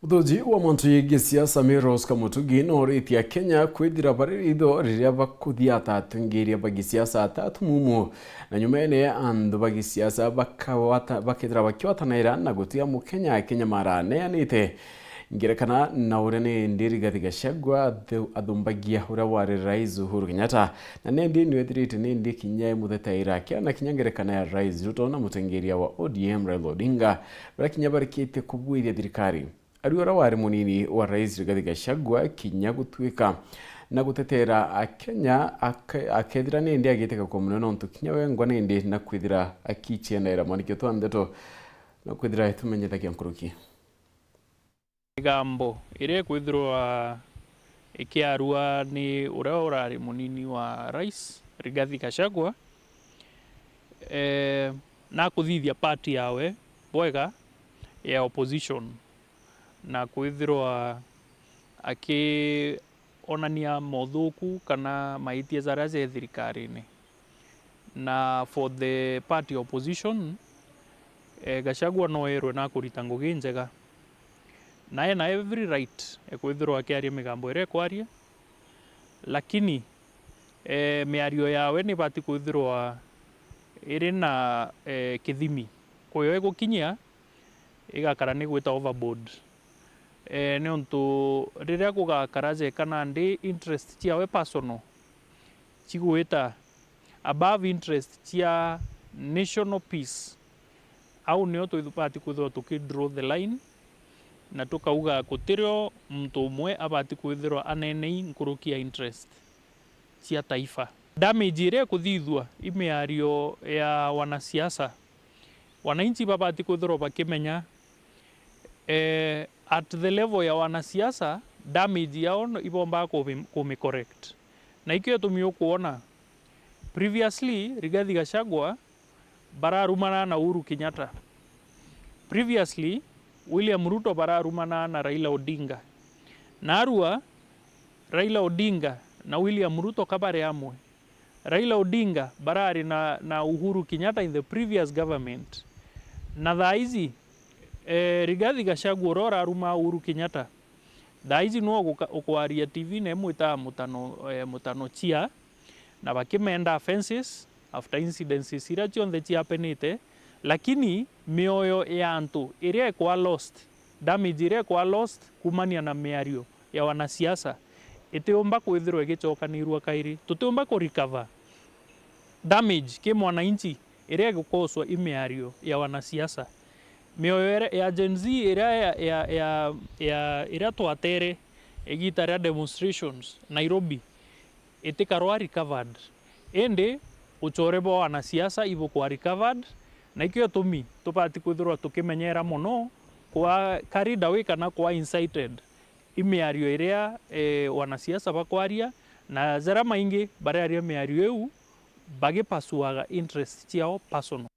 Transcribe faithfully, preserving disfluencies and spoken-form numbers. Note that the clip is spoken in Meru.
Muthuji wa mantu yegii siasa Miros Kamutugi nooritie Akenya kwithira bari ritho riria bakuthiata atongeria ba gisiasa ata atumumu. Na nyumene antu ba gisiasa bakawata-, bakethira bakiwatanaira na gutiga Mukenya akinyamara aneanite. Ngerekana na uria nindi Rigathi Gachagua athu-, athumbagia uria wari Rais Uhuru Kenyatta, na nindi niwethirite nindi kinya imuthetaira akiana kinya ngerekana ya Rais Ruto na mutongeria wa O D M Raila Odinga, baria kinya barikitie kubwithia thirikari. Ari uria wari munini wa Rais Rigathi Gachagua kinya gutuika na gutetera Akenya, ake-, akethira nindi agiteka kwa munene nontu kinya wengwa nindi na kwithira akichiendaira mwanikio twa ndeto na kwithira itumenyithagia nkuruki. Migambo iria ikwithirwa ikiarua ni uria urari munini wa Rais, Rigathi Gachagua, eh, na kuthithia party yawe bwega ya opposition, na kwithirwa akionania mothuku kana maitia jaria je thirikarine. Na for the party opposition, eh, Gachagua no erwe na kurita ngugi njega. Na ena every right ya kwithirwa akiaria migambo iria ekwaria, lakini, eh, miario yawe nibati kwithirwa iri na, eh, kithimi. Kuyo igukinyia, igakara ni gwita overboard. Eh, niuntu riria gugakara jeka nandi interest ciawe personal cigwita above interest cia national peace, au nio tubati kwithirwa tuki draw the line, na tukauga gutirio muntu umwe abati kwithirwa anenei nkuruki ya interest cia taifa. Damage iria ikuthithua i miario ya wanasiasa, wananchi babati kwithirwa bakimenya, eh, at the level ya wanasiasa, damage yao no ibombaga kumi-, kumicorrect. Na ikio gitumi ukwona, previously, Rigathi Gachagua bararumana na Uhuru Kenyatta. Previously, William Ruto bararumana na Raila Odinga. Narua, Raila Odinga na William Ruto ka bari amwe, Raila Odinga barari na, na Uhuru Kenyatta in the previous government. Na thaa ici, eh, Rigathi Gachagua uria uraruma Uhuru Kenyatta, thaa ici nwe uguka-, ukwaria T V na imwitaga mutano, eh, mutano chia, na bakimenda offences after incidences iria cionthe ciapenite, lakini mioyo ya antu iria ikwa lost, damage iria ikwa lost kumania na miario ya wanasiasa itiumba kwithirwa igicokanirua kairi. Tutiumba ku recover damage ki mwananchi iria igukoswa i miario ya wanasiasa. Mioyo ira-, ya Gen Z iria ya, ya, ya, ya, iria twatere igita ria demonstrations Nairobi, itikarwa recovered. Indi uchore bwa wanasiasa ibukwa recovered, na ikio gitumi tubati kwithirwa tukimenyera mono kwa carried away kana kwa incited i miario iria, eh, wanasiasa bakwaria, na jaria maingi bariaria miario iu bagipasuaga interest ciao personal.